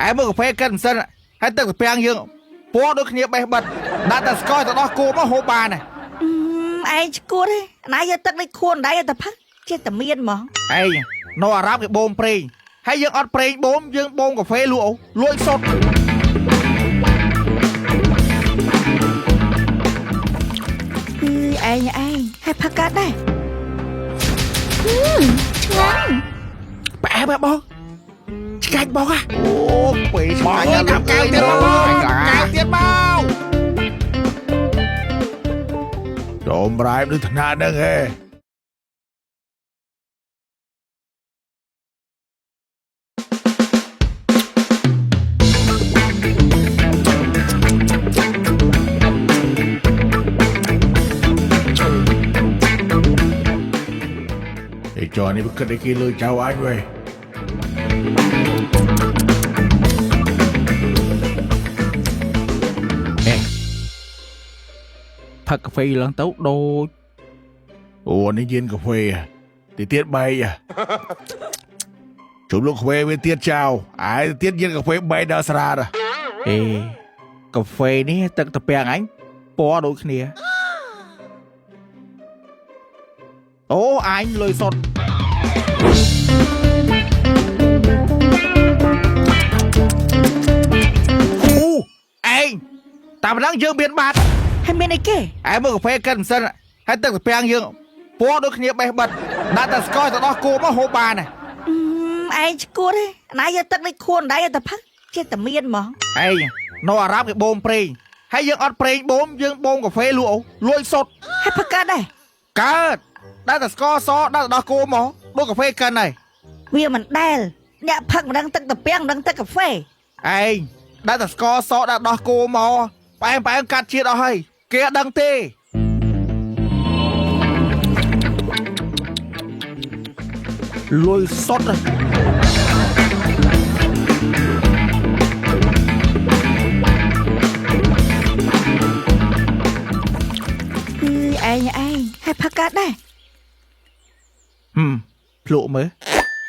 ឯងមើលកាហ្វេកិនមិនសិនហើយទឹកត្រពាំងយើងពណ៌ដូចគ្នាបេះបិទដាក់តែស្ករទៅដោះគោមកហូបបានហ៎ ឯងឈួតទេណាយកទឹកនេះខួនដែរតែផឹកចេះតែមានហ្មង ឯងនៅអារ៉ាប់គេបូមប្រេងហើយយើងអត់ប្រេងបូមយើងបូមកាហ្វេលក់លួចសុទ្ធ គឺឯងឯងហើយផឹកកើតដែរ ឆ្ងាញ់ ផ្អែមហ៎បងឆ្ងាញ់បងហ៎អូពេលឆ្ បង ងាញ់ អើយចាប់កែវទៀតមកបងកែវទៀតមក ចំរ៉ែមនឹងថ្នាក់ហ្នឹងហេไอ้จอนี่มันเกิดไอ้กินเลยเจ้าอันเว้ย អេផឹកកាហ្វេឡើងទៅដូច អូនេះយានកាហ្វេទីទៀតបែកជុំលោកកាហ្វេវាទៀតចៅឯទៀតយានកាហ្វេបែកដល់ស្រាត អេកាហ្វេនេះទឹកត្រពាំងអញពណ៌ដូចគ្នាអូអញលុយសុទ្ធអូឯងតាមហ្នឹងយើងមានបាត ហើយមានអីគេ ឯងមើលកាហ្វេកិនមិនសិនហើយទឹកត្រពាំងយើងពណ៌ដូចគ្នាបេះបិទដាក់តែស្ករទៅដោះគោមកហូបបានហ៎ ឯងឈួតទេណាយកទឹកនេះខួនដែរតែផឹកចេះតែមានហ្មង ឯងនៅអារ៉ាប់គេបូមប្រេងហើយយើងអត់ប្រេងបូមយើងបូមកាហ្វេលក់លួចសុទ្ធ ហើយផឹកកើតដែរ កើតដាក់តែស្ករសដាក់ទៅដោះគោមកដូចកាហ្វេកិនហើយ វាមិនដែលអ្នកផឹកមិនដឹងទឹកត្រពាំងមិនដឹងទឹកកាហ្វេ ឯងដាក់តែស្ករសដាក់ដោះគោមកផ្អែមផ្អែមកាត់ជាតិអស់ហើយគេអត់ដឹងទេលុយសុទ្ធហ៎ គឺឯងឯងហើយផឹកកើតដែរ ហឹមភ្លក់មើល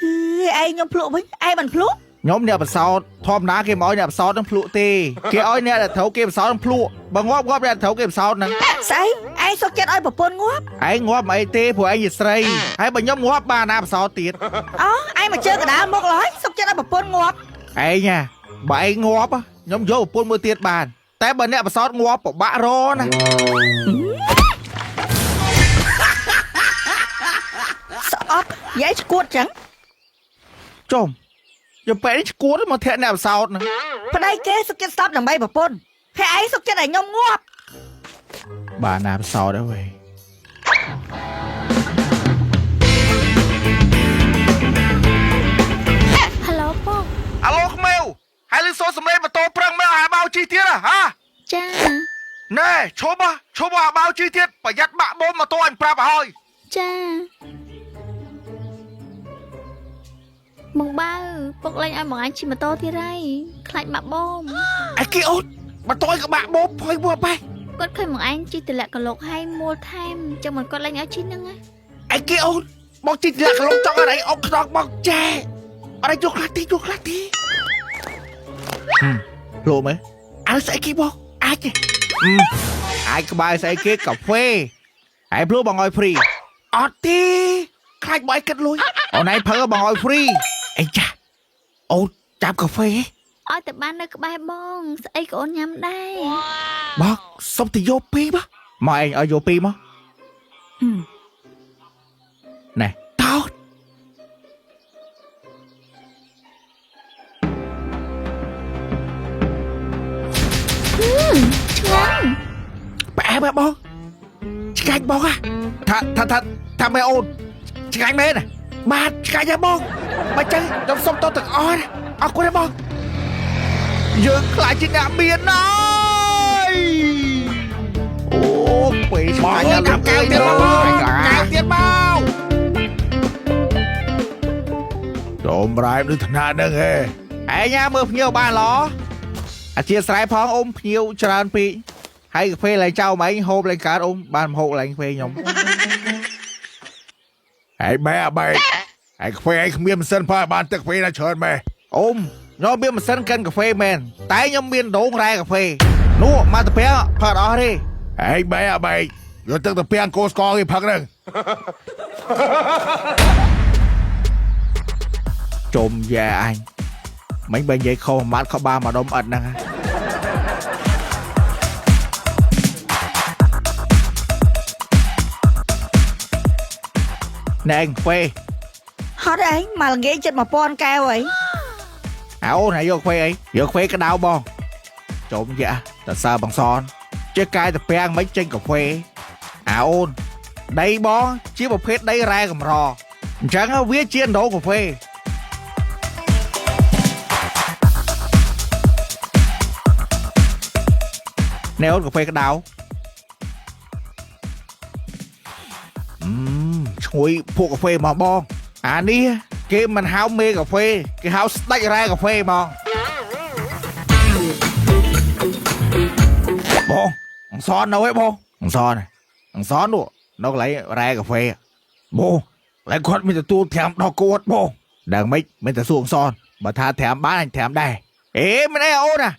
គឺឯងខ្ញុំភ្លក់វិញឯងមិនភ្លក់ ខ្ញុំអ្នកប្រសោតធម្មតាគេមិនឲ្យអ្នកប្រសោតនឹងភ្លក់ទេគេឲ្យអ្នកដែលត្រូវគេប្រសោតនឹងភ្លក់បើងាប់ងាប់អ្នកត្រូវគេប្រសោតនឹង ស្អីឯងសុកចិត្តឲ្យប្រពន្ធងាប់ ឯងងាប់មិនអីទេព្រោះឯងជាស្រីហើយបើខ្ញុំងាប់បានណាប្រសោតទៀត អូឯងមកជើងកដាលមុខឡើយសុកចិត្តឲ្យប្រពន្ធងាប់ ឯងណាបើឯងងាប់ខ្ញុំយកប្រពន្ធមួយទៀតបានតែបើអ្នកប្រសោតងាប់ពិបាករណា ស្អប់យាយឈួតចឹង ចុំយកបែនេះឈួតមកធាក់អ្នកប្រសោតហ្នឹង ប្តីគេសុកចិត្តស្លាប់ដើម្បីប្រពន្ធហើយឯងសុកចិត្តឲ្យខ្ញុំងាប់ បានណាប្រសោតហើយវ៉េ ហៅឡូបង អាឡូខ្មៅហើយលឺសូរសំឡេងម៉ូតូប្រឹងមកអាបោជីទៀតហ៎ ចា ណែឈប់ហ៎ឈប់អាបោជីទៀតប្រយ័ត្នបាក់បូមម៉ូតូអញប្រាប់ឲ្យ ចាបងបើពុកលេងឲ្យបងអញជិះម៉ូតូទៀតហើយខ្លាចបាក់បូម អីគេអូនម៉ូតូឯងក៏បាក់បូមផុយមួបែ គាត់ឃើញបងឯងជិះទម្លាក់កលុកហើយមួលថែមចឹងមិនគាត់លេងឲ្យជិះហ្នឹងណា អីគេអូនមកជីលាក់កលុកចង់អីអុកខ្នងមកចែអត់យកខ្លះទេយកខ្លះទេលោកមើលអើស្អីគេបងអាចអាចក្បែរស្អីគេកាហ្វេហើយភ្លូបងឲ្យហ្វ្រីអត់ទេខ្លាចបងឲ្យគិតលុយអូនឯងភើបងឲ្យហ្វ្រីអីចាអូនចាប់កាហ្វេ ឲ្យតែបាននៅក្បែរបងស្អីក៏អូនញ៉ាំដែរ បងសុំទៅយកពីរមកមកឯងឲ្យយកពីរមកណែតោត ឆ្ងាញ់ ផ្អែមហ៎បងឆ្ងាញ់បងហ่ะថាថាថាថាមែអូនឆ្ងាញ់មែនបាទឆ្ងាញ់ហ៎បងបើចឹងខ្ញុំសុំតទាំងអស់ណាអរគុណហ៎បងយើងខ្លាចជាអ្នកមានហើយអូពេលឆ្ បង ងាញ់ អើយចាប់កែវទៀតមកបងកែវទៀតមក ចំរ៉ែមនឹងថ្នាក់ហ្នឹងហេ ឯងញ៉ាមើលភ្ញៀវបានល្អអធិស្ឋានផងអ៊ំភ្ញៀវច្រើនពេកហើយកាហ្វេឡើងចៅម៉ែងហូបឡើងកើតអ៊ំបានមហូបឡើងកាហ្វេខ្ញុំ ឯងបែអាបែកឯងខ្វេឯងគ្មានម៉ាស៊ីនផងឲ្យបានទឹកខ្វេណាច្រើនម៉េះ អ៊ំ ខ្ញុំមានម៉ាស៊ីនកិនកាហ្វេមែនតែខ្ញុំមានដូងរ៉ែកាហ្វេនោះមកតាពាំងផឹកអត់អស់ទេ ឯងបែអាបែកយកទឹកទៅពាំងគោស្កគេផឹកហ្នឹង ជុំយ៉ាអញមិញបើនិយាយខុសមួយម៉ាត់ខុសបានមួយដុំអិតហ្នឹងហ่ะណែកាហ្វេ ហត់ឯងមកល្ងាចចិត្ត1000កែវអី អោណាយកកាហ្វេអីយកកាហ្វេក្តៅបងជុំយ៉ាតសើបងសនចេះកាយតាពាំងមិនចេញកាហ្វេអើអូនដីបងជាប្រភេទដីរ៉ែកម្រអញ្ចឹងវាជាអណ្ដូងកាហ្វេ ណែអូនកាហ្វេក្តៅអឺមឈ្ងុយពួកកាហ្វេមកបងអានេះគេមិនហៅមេកាហ្វេគេហៅស្ដេចរ៉ែកាហ្វេហ្មងបងអង្សននៅឯបងអង្សនអង្សននោះនៅកន្លែងរ៉ែកាហ្វេបងកន្លែងគាត់មានទទួលត្រាំដល់គាត់បងដឹងម៉េចមិនតែសួរអង្សនបើថាត្រាំបានអញត្រាំដែរអេមិនអីអូនណា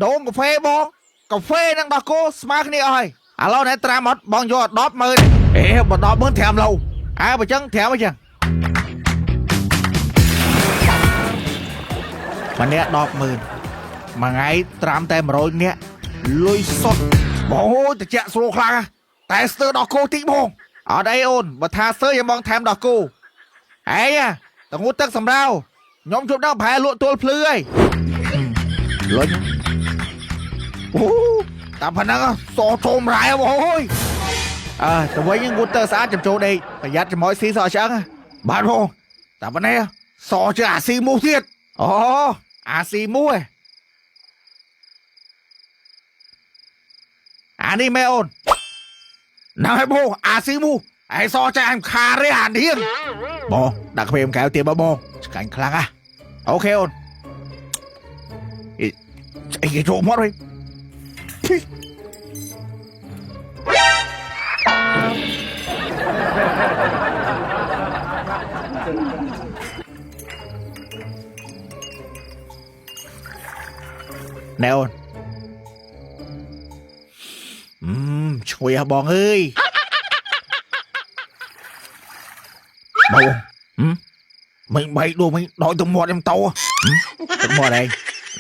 ដូងកាហ្វេបង កាហ្វេនឹងដោះគោស្មើគ្នាអស់ហើយឥឡូវណែត្រាំអត់បងយក100000អេបើ100000ត្រាំឡូវអើបើចឹងត្រាំអីចឹងម្នាក់100000មួយថ្ងៃត្រាំតែ100នាក់លុយសុទ្ធបងអូយតិចស្រួលខ្លាំងណាស់តែស្ទើរដោះគោតិចបងអត់អីអូនបើថាស្ទើរយើងបងថែមដោះគោឯងតងូតទឹកសម្រាវខ្ញុំជប់ដល់ប្រហែលលក់ទួលភ្លឺហើយលុញ អូតាមប៉ុណ្ណឹងសធំរ៉ែបងអើយអើទៅវិញងូតទៅស្អាតចំចូលដេកប្រយ័ត្នចំឲ្យស៊ីសអឆ្អឹងបាទបងតាមប៉ុណ្ណេះសជាអាស៊ីមូសទៀតអូអាស៊ីមូសឯងអានេះមែអូនណាស់បងអាស៊ីមូសឯសចាអញខារេអានៀងបងដាក់កាហ្វេមួយកែវទៀតបងឆ្ងាញ់ខ្លាំងហ่ะអូខេអូនអីអីគេចូលមកវិញ ណែអូនអឺមឈ្ងុយហ៎បងអើយបងហឹមមិញបែកដួមិញដោយទឹកមាត់ខ្ញុំតោទឹកមាត់ឯង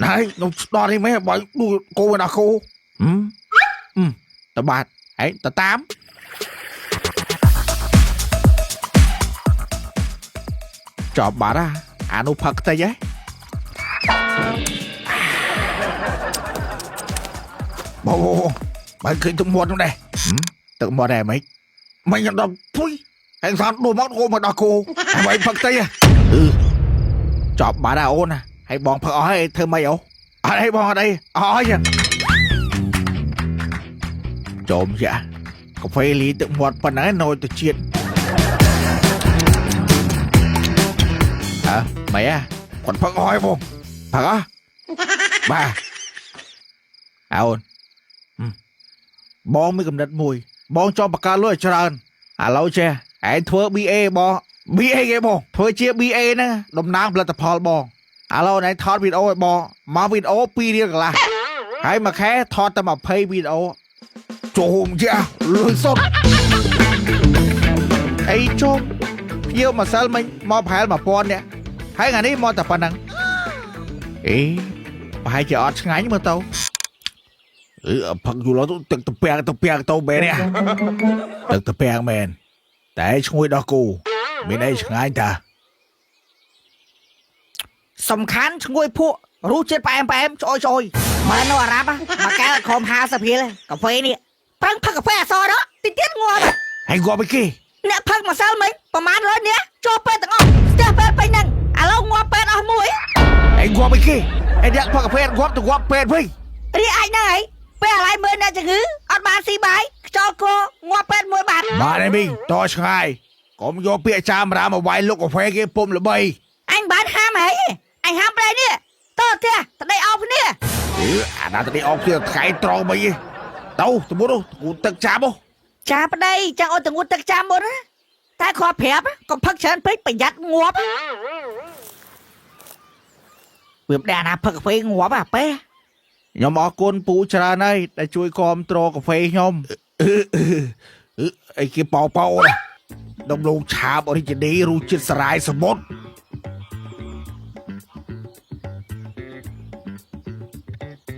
ណែខ្ញុំស្ដោះនេះមែនបើដួគោដល់គោហឹមអឹមតបាតឯងតតាមចប់បាត់ហ่ะអានោះផឹកតិចហ៎ បងបើឃើញទឹកមាត់នោះដែរទឹកមាត់ដែរម៉េចមិនដល់ពុយហើយសនដួមកគោមកដល់គោហើយផឹកតិចអឺចប់បាត់ហើយអូនហើយបងផឹកអស់ហើយធ្វើម៉េចអូអត់អីបងអត់អីអស់ហើយចូលយ៉ាកាហ្វេលីទឹកមាត់ប៉ុណ្ណឹងណូចទៅជាតិអើម៉េចគាត់ផឹកអស់ហើយបងផឹកអស់បាទអូន បងមានកំណត់មួយ បងចង់បង្កើតលុយឲ្យច្រើនឥឡូវចេះឯងធ្វើ BA បង BA គេបងធ្វើជា BA ហ្នឹងតំណាងផលិតផលបងឥឡូវឯងថតវីដេអូឲ្យបងមកវីដេអូ2រៀលកន្លះហើយមួយខែថតតែ20វីដេអូចូលយ៉ាលុយសុទ្ធអីជុំភ្ញៀវម្សិលមិញមកប្រហែល1000នាក់ហើយថ្ងៃនេះមកតែប៉ុណ្ណឹងអេប្រហែលជាអត់ឆ្ងាញ់មើលទៅ អឺផឹកយូរទៅទឹកទៅពាំងទៅពាំងទៅមែននេះទឹកទៅពាំងមែនតែឈ្ងុយដល់គូមានអីឆ្ងាញ់តា សំខាន់ឈ្ងុយភក់រសជាតិផ្អែមផ្អែមឆ្អុយឆ្អុយមកនៅអារ៉ាប់មួយកែវខំ50រៀលកាហ្វេនេះប្រឹងផឹកកាហ្វេអសរតិចទៀតងាប់ ហើយងាប់អីគេ អ្នកផឹកម្សិលមិញប្រហែល100នាក់ចូលពេទ្យទាំងអស់ស្ទះពេទ្យពេញហ្នឹងឥឡូវងាប់ពេទ្យអស់មួយ ហើយងាប់អីគេហើយអ្នកផឹកកាហ្វេងាប់ទៅងាប់ពេទ្យវិញ រីអាចហ្នឹងហើយពេលអាឡ័យមើលអ្នកជំងឺអត់បានស៊ីបាយខ្យល់គោងាប់ពេទ្យមួយបាត់ បាទឯមីតឆ្ងាយកុំយកពាក្យចាមរាមកវាយលុកកាហ្វេគេពុំល្បី អញបានហាមហីអញហាមប្រៃនេះតើផ្ទះតដីអោបគ្នា អឺអាណាទៅអោបគ្នាថ្ងៃត្រង់មិនទៅទៅមុនគូទឹកចាំហ៎ ចាប្តីចង់ឲ្យតងូតទឹកចាំមុនណាតែខប្រាប់កុំផឹកច្រើនពេកប្រយ័ត្នងាប់ វា វាមិនដែលណាផឹកកាហ្វេងាប់អាប៉េ ខ្ញុំអរគុណពូច្រើនហើយដែលជួយគាំទ្រកាហ្វេខ្ញុំអីគេប៉ោប៉ោណាដំឡូងឆាបអរិជនីរសជាតិសារាយសមុទ្រ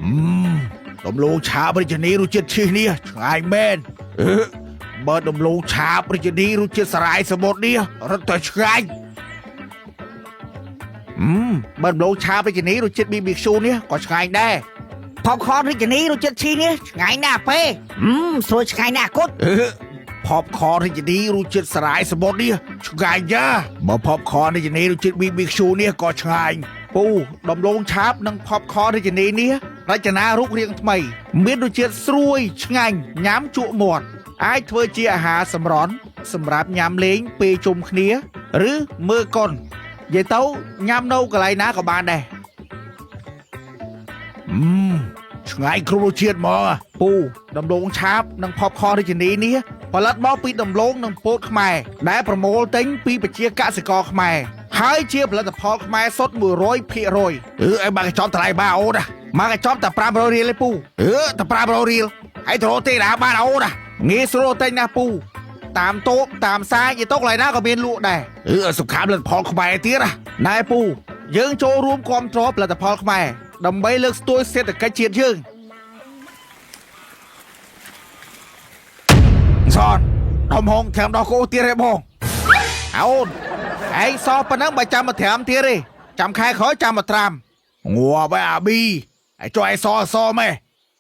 អឺដំឡូងឆាបរាជនីរសជាតិឈីសនេះឆ្ងាញ់មែនអឺបើដំឡូងឆាបរាជនីរសជាតិសារាយសមុទ្រនេះរឹតតែឆ្ងាញ់អឺបើដំឡូងឆាបរាជនីរសជាតិ BBQ នេះក៏ឆ្ងាញ់ដែរ popcorn រាជនីរសជាតិឈីនេះឆ្ងាញ់ណាស់អាប៉េអឺស្រួយឆ្ងាញ់ណាស់អាគុត អឺ popcorn រាជនីរសជាតិសារាយសមុទ្រនេះឆ្ងាញ់យ៉ាបើ popcorn រាជនីរសជាតិ BBQ នេះក៏ឆ្ងាញ់ពូដំឡូងឆាបនិង popcorn រាជនីនេះរចនារូបរាងថ្មី មានរសជាតិស្រួយឆ្ងាញ់ញ៉ាំជក់មាត់អាចធ្វើជាអាហារសម្រន់សម្រាប់ញ៉ាំលេងពេលជុំគ្នា ឬមើលកុននិយាយទៅញ៉ាំនៅកន្លែងណាក៏បានដែរអឺឆ្ងាញ់គ្រប់រសជាតិហ្មងពូដំឡូងឆាបនិង popcorn រាជនីនេះផលិតមកពីដំឡូងនិងពោតខ្មែរដែលប្រមូលទិញពីប្រជាកសិករខ្មែរហើយជាផលិតផលខ្មែរសុទ្ធ100%អឺឲ្យមកកញ្ចប់តម្លៃបាអូនណាមកកញ្ចប់តែ500រៀលទេពូអឺតែ500រៀលហើយទៅរកទេណាបានអូនណាងាយស្រួលទិញណាស់ពូតាមតូបតាមផ្សារនិយាយទៅកន្លែងណាក៏មានលក់ដែរអឺសំខាន់ផលិតផលខ្មែរទៀតណាណែពូយើងចូលរួមគាំទ្រផលិតផលខ្មែរដើម្បីលើកស្ទួយសេដ្ឋកិច្ចជាតិយើងសនដុំហងត្រាំដល់គោទៀតទេបងអូនឯងសោះប៉ុណ្ណឹងបើចាំមកត្រាំទៀតទេចាំខែក្រោយចាំមកត្រាំងាប់ហើយអាប៊ីឯងចុះឯងសសម៉េះ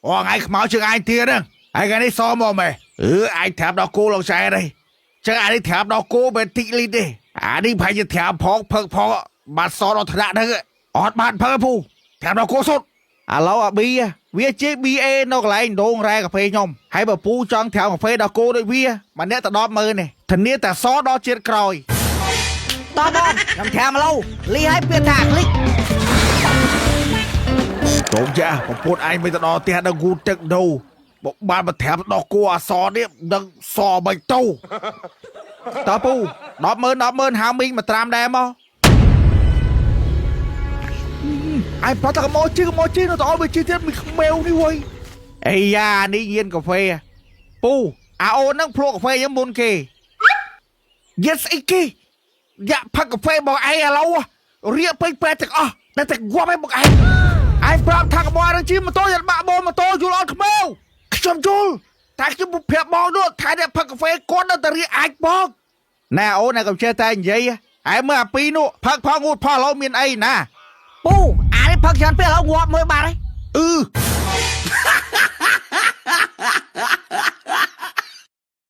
អូថ្ងៃខ្មៅជាងឯងទៀតហ្នឹងហើយថ្ងៃនេះសមកម៉េះអឺឯងត្រាំដល់គោលោកចែទេចឹងអានេះត្រាំដល់គោមិនតិចលីទេអានេះប្រហែលជាត្រាំផងផឹកផងបាត់សដល់ថ្នាក់ហ្នឹងអត់បានផឹកទេពូត្រាំដល់គោសុទ្ធ ឥឡូវអាប៊ីវាជា BA នៅកន្លែងដងរ៉ែកាហ្វេខ្ញុំហើយបើពូចង់ត្រាំកាហ្វេដល់គោដូចវាម្នាក់តែ100000នេះធានាតែសដល់ជាតិក្រោយ តោះបងខ្ញុំត្រាំឡូវលីឲ្យពាក្យថាคลิก តោមចាប្រពន្ធឯងមិនទៅដល់ផ្ទះដល់គូទឹកដូបើបានមកត្រាំដល់គោអសនេះមិនដឹងសមិនទៅតើពូ100000 100000ហៅមីងមកត្រាំដែរមកឯងប្រតកមកជិះមកជិះនៅតអត់វាជិះទៀតមានខ្មៅនេះវ៉ៃអីយ៉ានេះញៀនកាហ្វេពូអាអូនហ្នឹងភ្លក់កាហ្វេខ្ញុំមុនគេយេស្អីគេយ៉ាផឹកកាហ្វេបងឯងឥឡូវរៀបពេញពេទ្យទាំងអស់តែតែងាប់ឯងបងឯងឯងប្រាប់ថាកុំឲ្យនឹងជិះម៉ូតូយ៉ាត់បាក់បងម៉ូតូយល់អត់ខ្មៅខ្ញុំយល់តែខ្ញុំប្រាប់បងនោះថាអ្នកផឹកកាហ្វេគាត់នៅតែរៀបអាចបងណែអូនណែកុំចេះតែនិយាយឯងមើលអាពីរនោះផឹកផងងូតផងឥឡូវមានអីណា ពូអានេះផឹកច្រើនពេកឥឡូវងាប់មួយបាត់ហើយ អឺ